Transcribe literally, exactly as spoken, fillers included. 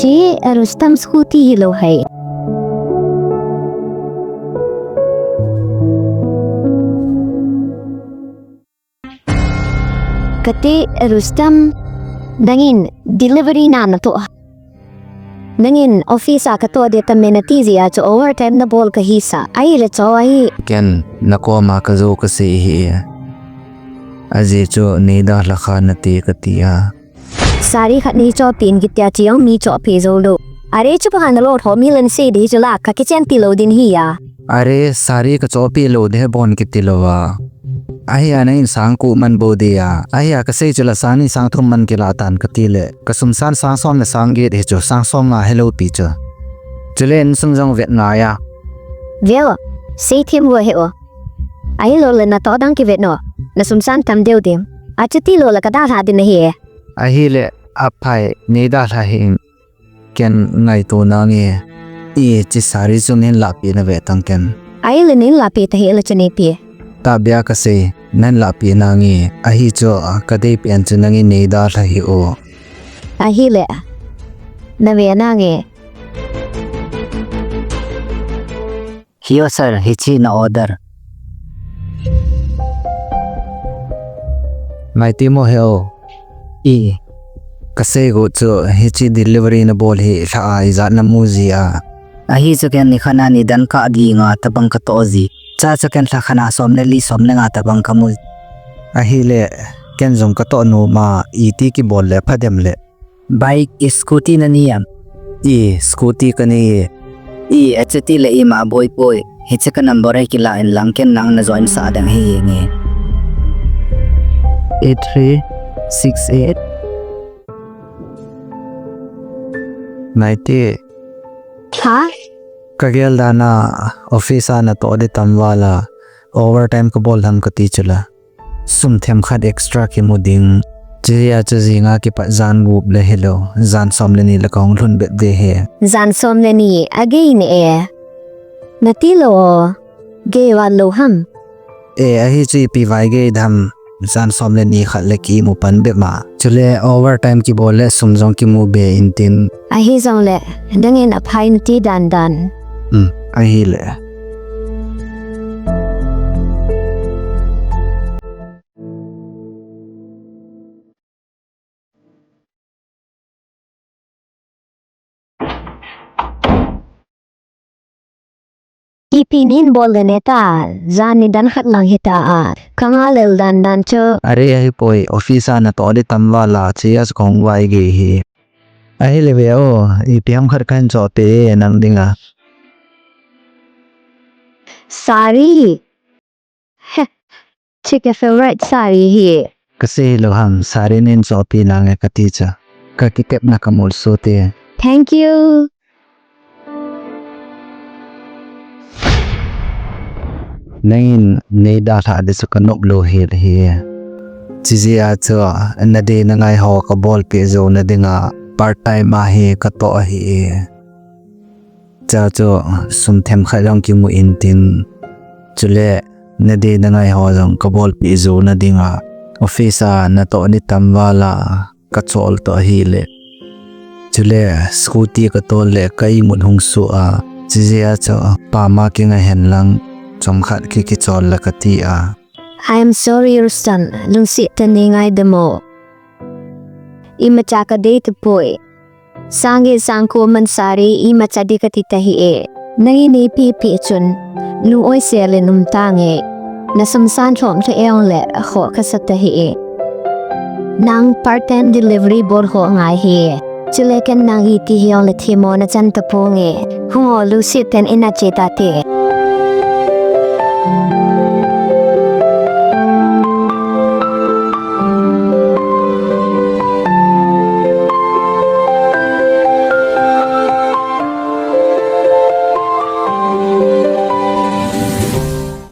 Che, Rustam scooty hilou hai. Kati, Rustam, nangin delivery na natoh. Nangin office a katoh ding tame nati jeh a chu overtime nabol kahi sa. Ahile chu ahi. Ken, nakoma kajou kasei hi. Ajeh chu neidalha kha nate kati a. Sari khat neichohpeh in kitia, che jong mi chohpeh jou lou. Are, chubang a nalo tho mi len sei ding chu la, kakichenpi lou ding hi a. Are, sari kachohpeh lou ding bon kiti lou a. Ahi a nangin sang ko man bou ding a. Ahi a kasei chu la sang ni sang thum man kila tan kati le. Kasum san sang som le sang get hi chu sang som nga helou pi chu. Chule insung jong vet ngai a. Ve o, seithem vo he o. Ahilou le natoh dang kivet no. Nasum san tam deu ding. Achuti lou le kadalha ding nahi e. Ahile, aphai, neidalha hih in. Ken ngaito nange. I, che sari chu neilahpeh nave tang ken. Ahile neilahpeh tahih le chu neipe. Tahbeh a kasei, neilahpeh nange. Ahi chu, kadeipen chu nangin neidalha hih o. Ahile, nave nange. Hi o sir, hiche na order. Ngaitimo he o. I, kasei got chu hiche delivery nabol hi lha a ijat namu ji a. Ahi chu ken nikhat a nidan kah li nga tabang katoh ji. Chua chu ken lha khat a som le li som le nga tabang kamu. Ahile ken jong katoh nom a, iti kibol le phadem le. Bike, scooty nani am? I, scooty kanei e. I, achuti le ima boi poi. Hiche ka number hi kila in lang, ken nang najoin sah ding ahi nge. Eight three six eight. Naite. Ha? Kagel dan a office a natoh ding tam val a overtime kabol ham kati chu la. Sum themkhat extra kimu ding. Chujeh a chu jinga kipat jan gup le hilou, jan som le ni le kahung lhun bep ding ahi. Jan som le ni agei ne e. Nati lou o. Gei val lou ham. E, ahi chu ipi vai gei dam. Jan som le ni khat le kimu pan bep ma. Chule overtime kibol le sum jong kimu be intin. Ahi jongle, nangin aphai nati dan dan. Um, ahile. Ipi nin bol le neta, jan nidan khat lang hita a, kanga lel dan dan chu. Are ahipoi, office a natoh ding tam val a, chujeh a kahung vai gei hi. Ahile ve o, ipi ham khat kahin chohpeh e nang dinga. Sari. He, hiche ka favorite sari hi. Kasei lou ham, sari nin chohpeh nange kati chu. Kakitepna kamolso te. Thank you. Nangin neidalhah ding chu kanop lou hel ahi. Chujeh a chu nadei nangai ho kabolpeh jouna dinga part time a hi katoh ahi. Chua chu sum themkhat jong kimu intin. Chule nadei nangai ho jong kabolpeh jouna dinga office a natoh ding tam val a kachol toh ahile. Chule scooty katol le ka imut hung suh a. Chujeh a chu pama kingai hen lang chomkhat ki kichol le kati a. I am sorry, Rustam, lungset tah in neingaidam o. Imacha kadei tapoi. Sang get sang ko man sari imacha ding kati tahih e. Nangin neipeh peh chun, lung-oi sel in um tange. Nasum san lhom lheh jongle, akhoh kasa tahih e. Nang part time delivery bol ho ngai hi. Chule ken nang iti hijongle themmo nachan taponge. Hung o, lungset tah in in a che tate.